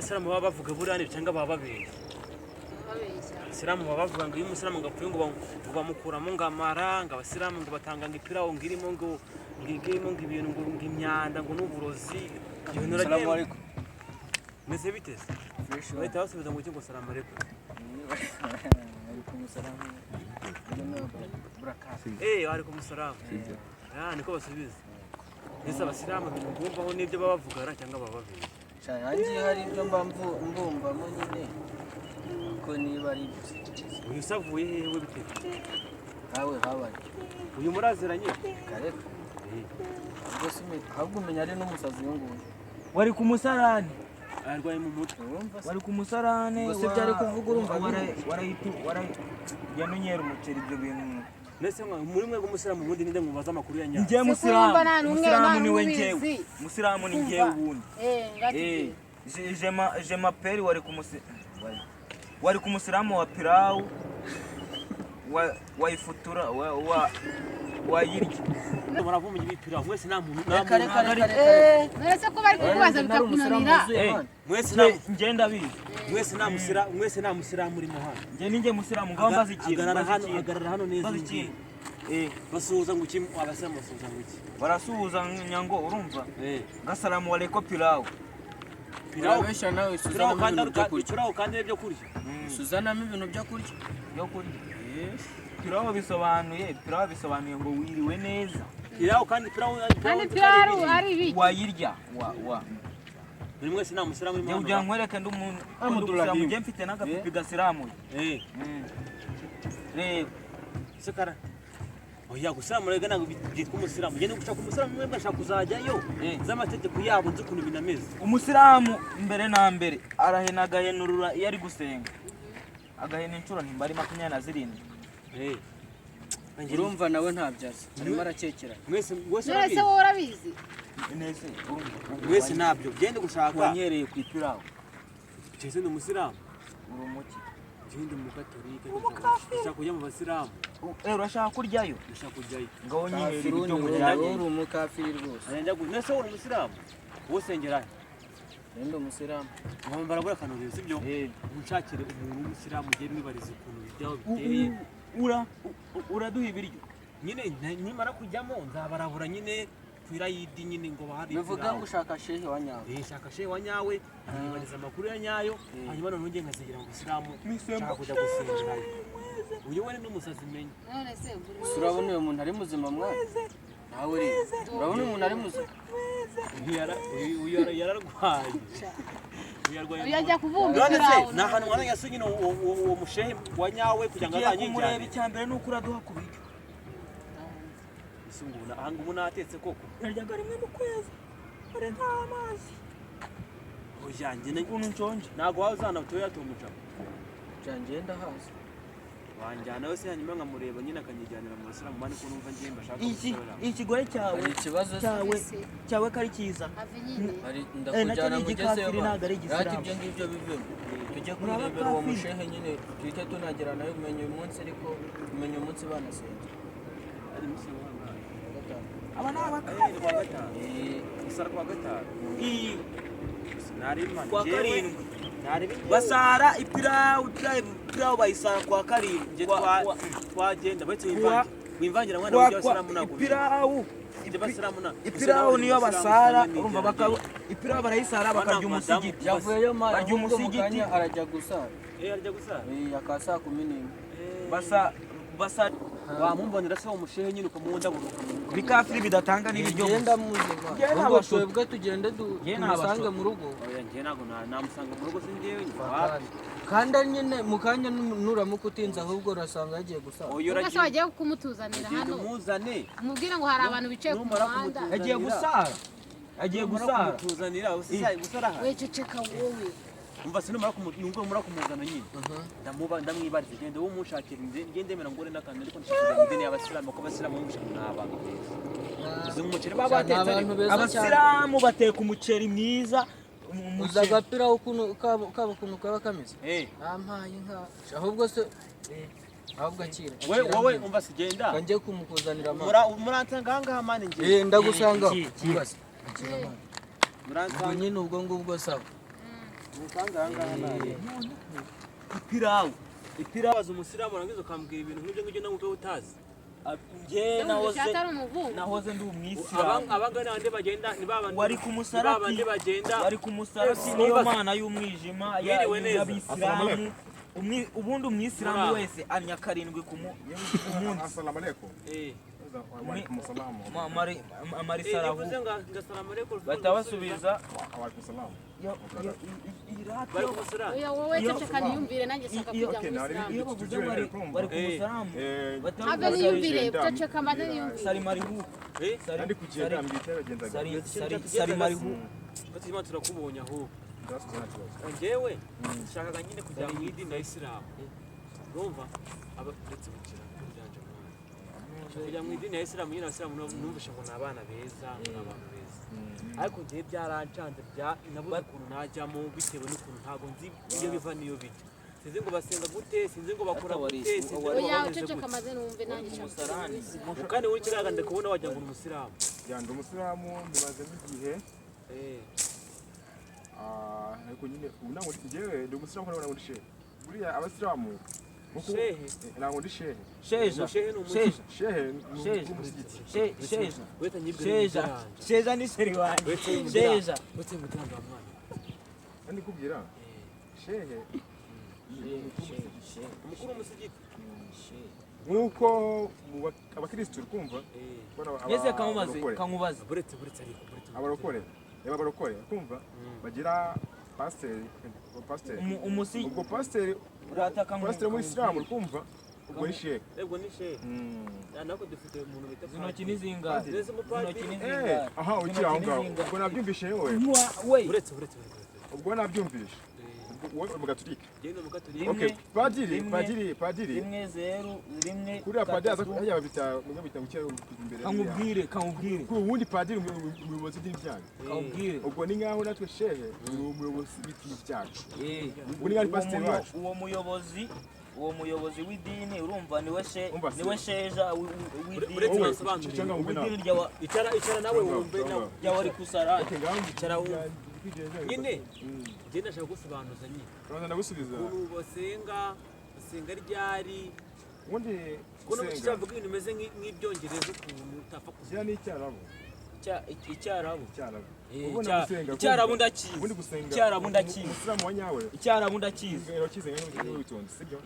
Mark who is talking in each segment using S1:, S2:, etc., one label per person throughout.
S1: Abasilamu baba bavuga buriya ni cyangwa baba babeshya?
S2: Babeshya.
S1: Abasilamu baba bavuga ngo iyo umusilamu ngo apfuye ngo bamukuramo ngo amara, ngo abasilamu ngo batanga ngo ipirawu ngo irimo ngo irimo ngo ibintu ngo imyanda ngo n'uburozi. Ibyo bintu
S3: Salamu
S1: urabyemera?
S3: alaikum.
S1: Meze bite se?
S3: Fresh.
S1: Bahita basubiza ngo iki? Ngo salamu alaikum?
S3: Alaikum salam. Burakatu.
S1: Eh, alaikum salamu. Ah, niko basubiza. Mbese abasilamu ibintu bumvaho n'ibyo baba bavuga ra cyangwa baba babeshya?
S3: Nanjye hari ibyo mba mbumbamo nyine ko niba ari byo.
S1: Uyu se avuye hehe we? Bite?
S3: Nawe habaye.
S1: Uyu muraziranye?
S3: Kareka. Ubwo se ahubwo umenya ari n'umusazi uyu nguyu.
S4: Wari ku musarani.
S1: Arwaye mu mutwe.
S3: Urumva se?
S4: Wari ku musarane.
S3: Ubwo se ibyo ari kuvuga urumva
S4: warayitu warayi genda unyera umuceri, ibyo bintu.
S1: Mbese muri mwe umusilamu ubundi ninde mubaza amakuru ya nyayo?
S4: Njye
S2: Se
S4: musilamu.
S2: kurumva nta n'umwe
S4: Musilamu
S2: nta
S4: niwe.
S2: n'ubizi.
S4: Njyewe musilamu ni njyewe ubundi.
S2: Eh, ngati.
S4: Eh, je m'appelle wari ku musi wari ku musilamu wa pilau wa wayifutura wa wayirya.
S1: Muravuma ibipira mwese, nta muntu nta
S3: Reka
S1: muntu.
S3: reka reka reka.
S2: Eh, none se ko bari kukubaza
S3: Nari umusilamu
S2: bikakunanira?
S3: wuzuye
S4: Eh.
S3: man.
S1: Mwese nta
S4: Njye ndabizi.
S1: Mwese nta musilamu urimo hano.
S4: Njye ninjye musilamu. Ngaho mbaza ikintu.
S1: Hagarara
S4: Mbaza
S1: hano.
S4: ikintu.
S1: Hagarara hano neza.
S4: Mbaza
S1: Umbwire.
S4: ikintu. Eh.
S1: Basuhuza ngo iki? Abasilamu basuhuza ngo iki?
S4: Barasuhuza nyango, urumva?
S1: Eh.
S4: Gasalamu waleko pilau.
S1: Pilawu.
S3: Urabeshya nawe.
S1: Pilawu.
S3: Suzanamo
S1: Kandi
S3: ibintu byo kurya.
S1: pilawu kandi ari ibyo kurya.
S3: Suzanamo ibintu byo kurya.
S4: Byo kurya. Pilawu bisobanuye ngo wiriwe neza.
S1: Pilawu kandi pilawu.
S2: Kandi pilawu ari ibiki?
S4: Wayirya wa
S1: Buri mwese nta musilamu urimo
S4: njye kugira
S1: hano.
S4: nkwereke ndi umuntu
S3: Alhamdulillah.
S4: ndi umusilamu. Njye mfite n'agapipi gasiramuye.
S1: Eh.
S4: Reba.
S1: Se kara oya, gusilamu rega ntabwo byitwa umusilamu. Ngende gushaka umusilamu mwebwe, ashaka kuzajyayo.
S4: Eh.
S1: Nzi amategeko yabo, nzi ukuntu binameze.
S4: Umusilamu mbere na mbere arahena, agahenurura iyo ari gusenga, agahena inshuro ntimba ari 27.
S1: Eh.
S3: Urumva nawe ntabyo azi, arimo arakekeranya.
S1: Mwese mwese
S2: None se
S1: urabizi?
S2: wowe urabizi?
S4: Nese urumva?
S1: Mwese ntabyo gende gushaka.
S4: Wanyereye ku ipirawu.
S1: Jese ndi umusilamu.
S4: Uri umuki?
S1: Gende mu katolika, ndashaka kujya mu basilamu.
S4: Eh, urashaka kuryayo?
S1: Ndashaka kujyayo.
S4: Ngaho nyihera
S3: Kafiri
S4: ibiryo
S3: ni
S4: ngo
S3: wowe.
S4: njyane.
S3: Uri umukafiri rwose.
S1: Njya nese wowe uri umusilamu? Wowe usengera he?
S3: Ndi umusilamu.
S1: Ngomba barabura akantu, sibyo?
S4: Eh.
S1: Munshakire umuntu w'umusilamu ugiye mwibariza ukuntu ibyaho biteye.
S4: Uraduha ibiryo.
S1: Nyine nimara kujyamo nzabarabura nyine ku irayidi nyine ngo bahari.
S3: Bivuga ngo ushaka shehe wa nyawe?
S1: Eh, shaka shehe wa nyawe, nkibariza amakuru ya nyayo, hanyuma noneho njye nkazegera mu busilamu, nshaka kujya gusengerayo. Uyu we ni n'umusazi menya.
S2: None se uri
S3: Gusa urabona uyu muntu ari muzima mwana? Nawe uri, urabona uyu muntu ari muzima?
S1: Uyu yararwaye. Uyu yarwaye.
S2: Uyu ajya kubumba
S1: None se
S2: ipirawu.
S1: ni ahantu mwana yasuye nyine uwo mushehe wa nyawe kugira ngo
S4: Tugiye kumureba.
S1: azanyijyane?
S4: Icya mbere ni uko uraduha ku biryo.
S1: Ese ngo ubu aha ngo ubu natetse koko?
S4: Naryaga rimwe mu kwezi, dore nta mazi.
S1: Oya, njye
S4: Ukuntu nshonje.
S1: Ntabwo waba uzana utuye tumuca.
S3: Ngenda haza.
S1: Wanjyana we se, hanyuma nkamureba nyine akanyijyanira mu basilamu mani, ko numva ngiye mbashaka
S4: Iki
S1: umusilamu.
S4: ikigore cyawe
S3: Hari ikibazo se?
S4: Cyawe cyawe ko ari cyiza.
S2: Have nyine.
S3: Hari
S4: Eh, nacyo
S3: ndakujyana
S4: ni
S3: nkugezeyo.
S4: igikafiri, ntabwo ari
S3: Rati
S4: igisilamu.
S3: ibyo ngibyo bivemo, tujye
S4: Muri
S3: kwirebera uwo
S4: abakafiri.
S3: mushehe nyine, duhite tunagera nawe. Umenya uyu munsi, ariko umenya umunsi banasenze.
S1: Ari umunsi wa kangahe?
S3: Wa gatanu.
S4: Aba ni
S1: Eh,
S4: abakafiri.
S1: ni kuwa gatanu.
S3: Eh,
S1: Gusara kuwa gatanu.
S4: Iyi
S1: Nari imana.
S4: Kuwa karindwi.
S1: Nari.
S4: Basara ipirawu. Ipirawu bayisara kwa karindwi.
S1: Nje twagenda betse wimvangira mwana w'ibyo abasilamu ntabwo
S4: Ipirawu.
S1: Ibyo abasilamu na
S4: Ipirawu niyo basara, urumva? Ipirawu barayisara, bakarya umusigiti.
S3: Yavuyeyo mara
S4: Barya
S3: ahubwo mu
S4: umusigiti.
S3: kanya arajya gusara.
S1: Eh, arajya gusara.
S3: Eh, aka saa 11.
S4: Basa basa.
S1: Wamumbonera se uwo mushehe nyine, ukamuwundabura ukamuha?
S4: Bikafiri bidatanga n'ibiryo gusa.
S3: Genda muzima.
S4: Njye ni
S3: Ahubwo
S4: abashuti.
S3: twebwe tugende
S4: Njye ni
S3: tumusange
S4: abashuti.
S3: mu rugo.
S1: Oya, njye ntabwo namusanga mu rugo, si njyewe wapi.
S3: Kandi ari nyine mu kanya nuramuka utinze ahubwo urasanga yagiye gusara.
S1: Oya,
S2: Ubwo se
S1: uragiye.
S2: wagiye kumutuzanira
S1: Genda
S2: hano?
S1: umuzane.
S2: Umubwire ngo hari abantu bicaye ku
S1: Numara
S2: muhanda.
S1: kumutuzanira.
S4: Yagiye gusara, agiye
S1: Numara
S4: gusara.
S1: kumutuzanira gusara aha.
S2: We, ceceka wowe.
S1: Umva se, numara numara kumuzana nyine ndamuba ndamwibariza. Genda wowe umunshakira, nge ndemera ngore n'akantu, ariko ndashaka kujya mu idini y'abasilamu, kuko abasilamu bumvisha ngo ni abantu beza. Uzi umuceri baba
S3: Ni
S1: batetse
S3: abantu
S1: ariko?
S3: beza cyane.
S4: Abasilamu bateka umuceri mwiza.
S3: Uzi
S4: Umuceri.
S3: agapira ukuntu kabo ukuntu kaba kameze?
S1: Eh.
S3: Ampaye inka ahubwo se, ahubwo akira.
S1: We
S3: Akira
S1: wowe
S3: ngende.
S1: umva se, genda.
S3: Nga njye kumukuzanira amazi.
S1: Muransanga aha ngaha mani nge.
S3: Eh, ndagusanga.
S4: Ki-
S3: Umbaze akira amazi. Ubwo
S1: Muransanga.
S3: nyine ubwo ngubwo sawa. Ni kangahe ahangaha nawe?
S4: Ipirawu, ipirawu.
S1: Waza umusilamu warangiza ukambwira ibintu nk'ibyo ngibyo nawe ubwawe utazi.
S4: Njye nahoze
S2: atari umuvumbi.
S4: Nahoze ndi umwisilamu.
S1: Abangana bandi bagenda ni babandi.
S4: Wari ku
S1: Ni
S4: musarati.
S1: babandi bagenda.
S4: Wari ku musarati, niyo mana y'umwijima
S1: Mwiriwe neza.
S4: y'abisilamu. Ubundi umwisilamu
S1: Muraho.
S4: wese anya karindwi ku munsi.
S5: Assalamu alaikum. Wa alaikum salam.
S4: Marisarahu.
S1: Bivuze ngo assalamu alaikum.
S4: Bahita basubiza.
S5: Wa alaikum salam.
S1: Bari ku musarani.
S2: Oya, wowe ceceka niyumvire, nanjye shaka kujya
S5: Okay,
S2: mu
S5: nari-
S2: isilamu.
S4: Iyo bavuze ngo bari ku musaramu, bahita
S2: Have
S4: bavuga
S2: niyumvire, ceceka mbanze niyumvire.
S4: Sari marihu.
S5: Nandi kugenda mbita bagendaga.
S4: Sari marihu.
S1: Batima turakubonye aho.
S5: Ndasubiza nta kibazo.
S1: Njyewe nshakaga nyine kujya mu idini ya Isilamu. Urumva? Aba ndetse gukira byanje mwana. Nshaka kujya mu idini ya Isilamu nyine, abasilamu numvishe ngo ni abana beza, ni abantu beza. Ariko njyewe byarancanze, bya nabuze ukuntu najyamo bitewe n'ukuntu ntabwo nzi iyo biva n'iyo bijya. Sinzi ngo basenga gute, sinzi ngo bakora gute, sinzi ngo
S2: Oya,
S1: bameze
S2: ceceka
S1: gute.
S2: mbanze numve, nanjye shaka kujya mu isilamu.
S1: Kandi wowe ikigaragara ndakubona wagira ngo ni umusilamu.
S5: Ya, ndi umusilamu mbimazemo igihe. Ariko nyine ubu ntabwo njyewe ndi umusilamu kuko ntabwo ndi shehe. Buriya abasilamu nkuko
S1: Shehe?
S5: Ntabwo ndi shehe.
S4: Sheja.
S1: Umushehe ni umuki?
S4: Sheja.
S5: Shehe ni
S4: Sheja.
S5: umusigiti.
S4: Sheja.
S1: Weta nyibwira
S4: Sheja.
S1: ibijyanje.
S4: Sheja ni sheri wanjye.
S1: Weta nyibwira.
S4: Sheja.
S1: Weta nyibwira wa mwana.
S5: Kandi kubwira shehe
S1: Umukuru w'umusigiti.
S5: nk'uko mu abakirisitu uri kumva kubona
S4: Mbese kamubaze,
S5: abarokore.
S4: kamubaze.
S1: Buretse ariko buretse.
S5: Abarokore, reba abarokore kumva bagira pasiteri.
S4: Umusi
S5: Ubwo pasiteri
S4: urata kamu.
S5: Pasiteri muri isilamu uri kumva ubwo ni shehe.
S1: Ebwo ni shehe. Nako dufite umuntu bita
S4: Izi ntoki ni zingahe?
S1: Mbese
S4: Izi ntoki
S1: umupadiri.
S4: ni
S5: Eh,
S4: zingahe?
S5: aha ukiri aho ngaho ubwo nabyumvishe wowe.
S4: We.
S1: Buretse buretse.
S5: Ubwo nabyumvishe. Ubwo wowe uri mu gatulika.
S1: Genda mu gatulika.
S4: Rimwe,
S5: Okay, padiri,
S4: rimwe,
S5: padiri, padiri.
S4: 1 0 1.
S5: Kuriya padiri aza hariya babita mwe bita gukira imbere.
S4: Kamubwire, kamubwire.
S5: Kuri ubundi padiri umuyobozi w'idini ryanyu.
S4: Kamubwire.
S5: Ubwo ni nkaho natwe shehe ni umuyobozi w'idini ryacu. Ubwo ni nkaho ari
S4: Uwo
S5: pasiteri wacu.
S4: Uwo muyobozi w'idini urumva niwe she
S5: Umva se.
S4: niwe sheja w'idini.
S1: Buretse
S5: Wowe,
S1: basobanurire.
S5: cyangwa wumve nawe.
S4: W'idini
S1: Icara nawe wumve nawe.
S4: rya wari kusarani.
S5: Okay, ngaho
S1: Icara wumve. Nyine.
S5: Mm.
S1: Njye ndashaka gusobanuza nyine.
S5: Urabanza ndagusubiza.
S1: Ukuntu basenga ryari.
S5: Ubundi
S1: Kuno
S5: gusenga
S1: kizavuga ibintu bimeze nk'ibyongereza ukuntu utapfa
S5: kiriya
S1: kumenya.
S5: ni icyarabu.
S4: Icyarabu.
S5: Icyarabu.
S4: Eh,
S5: Ubundi gusenga,
S4: Icyarabu
S5: kumva.
S4: ndakizi.
S5: Ubundi gusenga.
S4: Icyarabu ndakizi.
S5: Umusilamu wa nyawe.
S4: Icyarabu ndakizi.
S5: Urakize nka witonze, sibyo?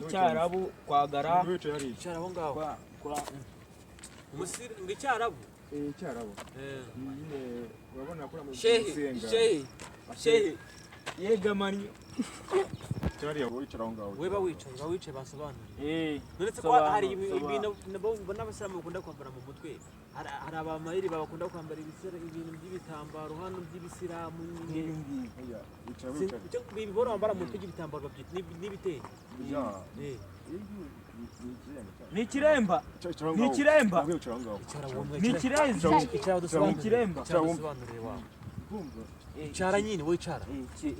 S4: Icyarabu kwagara.
S5: Wicaye hariya.
S1: Icara aho ngaho.
S4: Kwa
S1: Umusiri ngo icyarabu.
S5: Icyarabu. Nyine urabona ko
S4: Shehe,
S5: gusenga.
S4: shehe, shehe. Yegamanye.
S5: Icara hariya, wowe wicara aho ngaho.
S1: We ba wicaye basobanurire.
S4: Eh.
S1: Nonese ko hari ibintu nabo n'abasilamu bakunda kwambara mu mutwe. Hari abamayeri bakunda kwambara ibintu by'ibitambaro hano by'ibisilamu nyine.
S5: Oya, wicara wicara.
S1: Icyo ibiboro bambara mu mutwe by'ibitambaro babyita n'ibitenge.
S5: Ya.
S1: Eh,
S4: Ni ikiremba.
S5: Icara aho
S4: Ni
S5: ngaho.
S4: ikiremba.
S5: Ntabwo wicara aho ngaho.
S1: Icara wumve.
S4: Ni ikirezi.
S1: Icara
S4: Ni ikiremba.
S1: Icara usobanurire wawe.
S5: Kumva.
S1: Icara nyine wowe icara.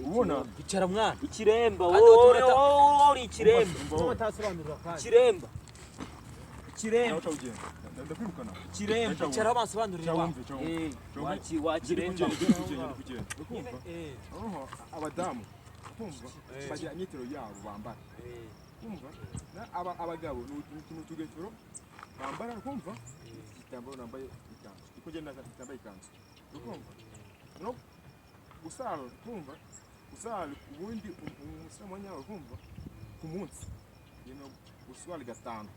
S5: Ubona?
S1: Icara mwana.
S4: Ikiremba.
S1: Kandi
S4: Wowe
S1: watumata-
S4: wowe uri ikiremba.
S5: Umva wowe.
S1: Utasobanurira kandi.
S4: Ikiremba.
S5: Nawe
S4: Ikiremba.
S5: uca ugenda. Ndakwirukana.
S4: Ikiremba.
S1: Icara aho bansobanurire
S5: Icara
S1: wawe.
S5: wumve, icara wumve.
S4: Eh, wakiremba.
S5: Ndi kugenda, ndi kumva.
S1: Eh,
S5: Noneho abadamu kumva bagira imyitero yabo bambara. Kumva na abagabo ni utuntu tugofero bambara kumva igitambaro nambaye ikanzu. Niko ngenda nambaye ikanzu. Ukumva? No gusara kumva gusara ubundi umusilamu wa nyawe kumva ku munsi yemewe guswali gatanu.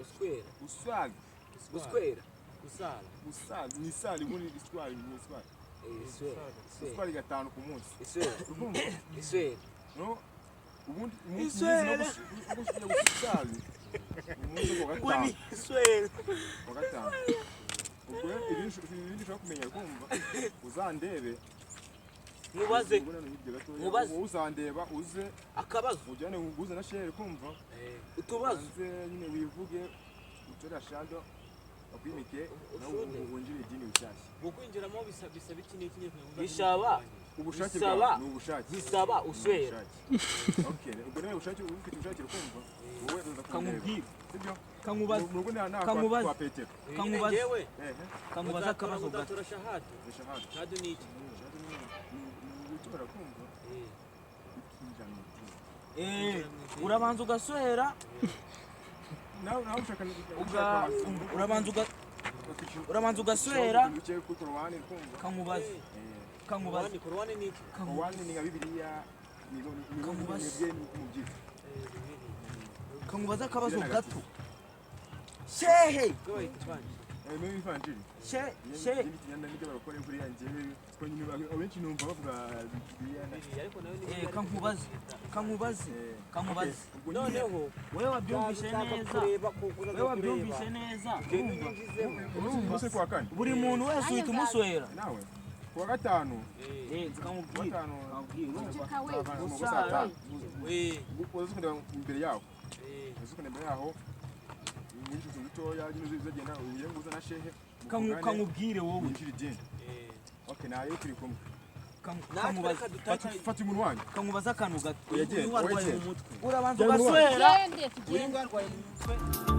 S4: Uswera.
S5: Guswali.
S4: Uswera.
S1: Gusara.
S5: Gusali ni isali ubundi iswali ni iswali.
S4: Iswera.
S5: Guswali gatanu ku munsi.
S4: Iswera.
S5: Ukumva?
S4: Iswera.
S5: No ubundi umunsi
S4: Iswera.
S5: mwiza no gusali umunsi wa gatanu.
S4: Iswera.
S5: Wa gatanu. Ubwo rero ibindi ushobora kumenya kumva uzandebe.
S4: Mubaze.
S5: Ubwo none hirya gatoya.
S4: Mubaze.
S5: Wowe uzandeba uze
S4: Akabazo.
S5: ujyane uguze na shere kumva.
S4: Utubazo.
S5: Uze nyine wivuge utore ashando bakwimike nawe
S4: Ushunde.
S5: winjire idini bishyashya.
S1: Mu kwinjiramo bisaba iki n'iki n'iki kugira ngo
S4: Bisaba.
S5: Ubushake
S4: Bisaba.
S5: bwawe ni ubushake.
S4: Bisaba
S5: Ni
S4: uswera.
S5: ubushake. Okay, ubwo nawe ubushake ufite ubushake ukumva wowe uza kundeba.
S4: Kamubwire.
S5: Sibyo?
S4: Kamubaze.
S5: Mu rugo nta
S4: Kamubaze.
S5: kwa Petero.
S4: Kamubaze.
S1: Njyewe
S5: Ehe.
S4: Kamubaze akabazo gato.
S1: uzatora shahadu.
S5: Shahada.
S1: Shahadu ni iki?
S5: Shahada ni gutora kumva.
S4: Urabanza ugasohera.
S5: Nawe ushaka
S4: Uga urabanza uga urabanza ugasohera.
S5: Ugiye kuri Korowani, kumva.
S4: Kankubaze, kankubaze.
S1: Korowani, Korowani ni iki?
S5: Korowani ni nka Bibiliya, ni
S4: Kankubaze.
S5: mwebwe mubyita.
S4: Kankubaze akabazo gato, shehe.
S1: Ubwo bayita ivanjiri.
S5: Muri Ivanjiri.
S4: She
S5: Nibyo bakora buriya, njyewe ko nyine abenshi numva bavuga Bibiliya
S1: Bibiliya, ariko nayo ni
S4: Eh, kankubaze, kankubaze, kankubaze.
S5: Ubwo nyine
S1: Noneho
S4: Wewe wabyumvishe
S1: nshaka
S4: neza.
S1: kureba kuza
S4: Wewe wabyumvishe neza.
S1: Ugende
S4: Urumva?
S1: unyinjizemo.
S5: Umunsi kuwa kane.
S4: Buri muntu wese uhita umusohera.
S5: Nawe kuwa gatanu.
S4: Eh,
S5: Kuwa
S4: kamubwire.
S5: gatanu.
S4: Kamubwire, urumva?
S2: Ceceka we.
S5: Mu saa tanu. Uza kundeba imbere yaho. Uza kundeba imbere yaho. Mwinshi utuntu dutoya nyine uzagenda ugiye nguza na shehe.
S4: Kamubwire wowe.
S5: Winjira idini. Okay, nayo turi kumwe.
S1: Natwe
S4: Kamubaze.
S1: reka dutake.
S5: Fata umuntu wanyu.
S4: Kamubaze akantu gato.
S5: Oya, genda,
S3: Uyu warwaye
S5: oya,
S3: mu mutwe.
S4: Urabanza
S5: Genda.
S4: ugaswera.
S2: Tugende, tugende.
S3: Uyu warwaye mu mutwe.